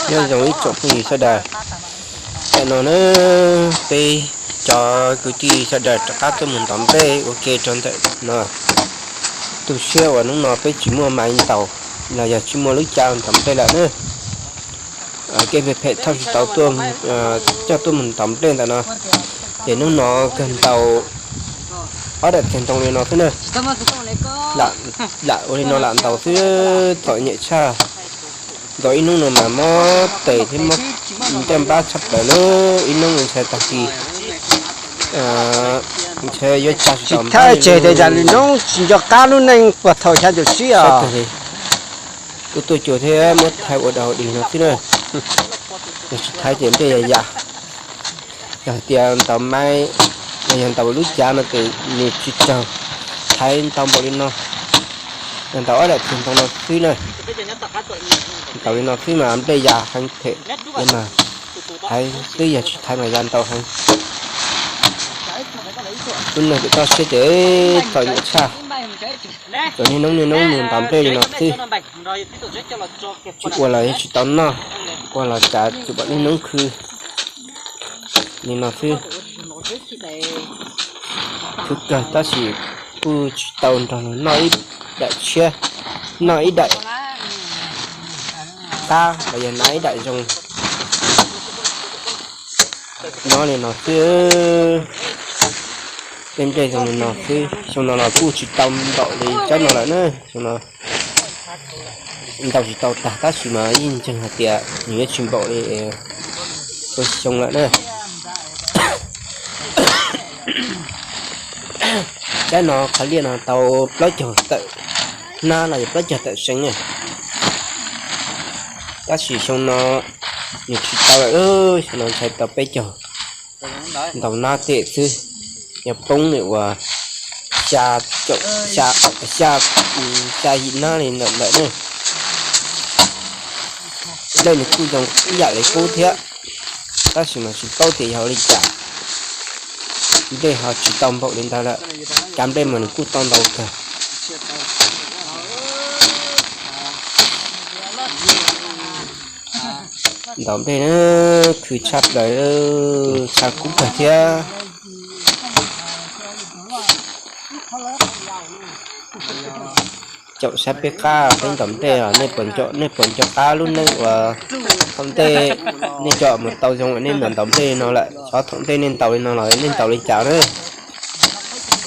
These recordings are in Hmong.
Nyob zoo ib tsoom phooj ywg sawv daws, tam no na peb cov kwv tij sawv daws rov qab tuaj mus ntov nplej ua ke rau ntawm no. Tu siab uas hnub no peb tsis muaj maiv ntaus los yog tsis muaj lub cav ntov nplej lawm na. Kev phem phem thauj tsis tau tuaj, coj tuaj mus ntov nplej ntawm no. Ces hnub no kawg ntaus ob daim txiag ntoo li no xwb na. Lam ua li no lam ntaus xwb, txom nyem tshaj. Ntaus ib hnub no mas mob tes thiab mob ncaj npab tshaj plaws lawm, ib hnub ntshai tag kis, ntshai yuav tsa tsis tau npab li. Tsis thab tseg tias yam li no tsis nco qab lub neej puag thaum xya caum tsib os. Kuv tuaj cuag thiab muab thaiv ua dog dig no xwb na. Yog tsis thaiv ces nplej yam yam. Yog hais tias ntaus maiv, yog ntaus lub cav no ces nws tsis raug thaiv ntau npaum li no. Yog ntaus ob daim txiag ntoo no xwb na, ntaus li no xwb mas nplej ya heev phem, mas thaiv xwb, yog tsis thaiv mas ya ntau heev. Lub neej kuj toj siab ces txom nyem tshaj. Tsuas niaj hnub niaj hnub mus ntaus nplej li no xwb. Tsis ua los yog tsis tau noj, ua los cas tsuas pom niaj hnub khw li no xwb. Khw kawg tab sis kuj tsis tau nrog luag noj ib daim tshiab, noj ib daim qab los yog hnav ib daim zoo. Nyob li no xwb, tej nplej zoo li no xwb. Xyoo no los kuj tsis tau npaum li tsab no lawm na. Xyoo no ntaus tsis tau tag tab sis mas yeej ntseeg hais tias nws yuav tsis npaum li txhua xyoo lawm na. Tsab no qhov liaj no tau plaub caug tawm hnab los yog plaub caug tawm seev na. Tab sis xyoo no nws tsis tau lawm, xyoo no ntshai tau peb caug ntau hnab tej xwb. Yog poob nws uas xya, xya yim hnab li ntawm ntawm na. Nplej nws kuj zoo ib yam li qub thiab, tab sis mas tsis paub tias yog ua li cas, nplej ho tsis tau npaum li ntawd lawm. Cov nplej mas nws kuj tau ntau kawg. Ntaus nplej na, khw tshaj plaws, tshaj kub kawg thiab. Caum saib peb qab peb ntaus nplej os, nej puas nco qab lub neej uas thaum ntej nej coj mus tau zoo nej ntaus nplej li no lawm? Xyov thaum ntej nej ntaus li no los nej ntaus li cas na?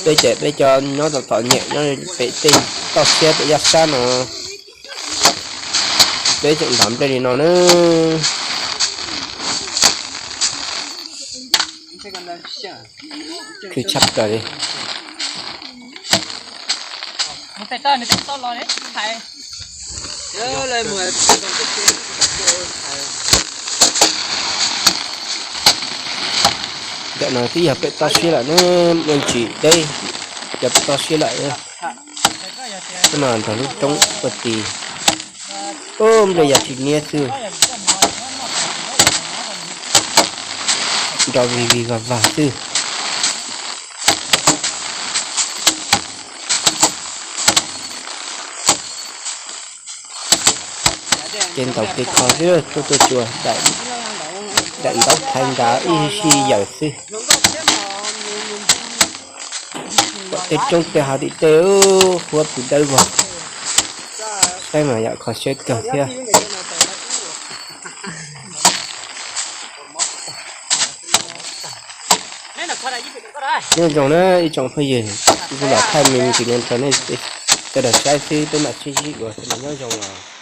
Peb ces peb cov nyob txom txom nyem nyob pem tej toj siab pem yaj sab no, peb tseem ntaus nplej li no na. Khw tshaj plaws li. Ntawm no twb yog pem toj siab lawm ne, muaj ntsis deb, yog pem toj siab lawm. Ub no nrog lub roob ua ti, ub nplej yog tsis niab xwb, nrov vig vig vag vag xwb. Ces ntaus kev kho xwb, tuaj tuaj tsuas daim ntaub thaiv nrad ib sij yawm xwb. Pom tej roob tej hav tim tej huab tus dawb vog, saib mas yam kho siab kawg thiab. Nyob zoo na ib tsoom phooj ywg, kuv los thaij me ntsis no rau nej sawv daws saib xwb, peb mam sib ntsib dua, sawv daws nyob zoo os.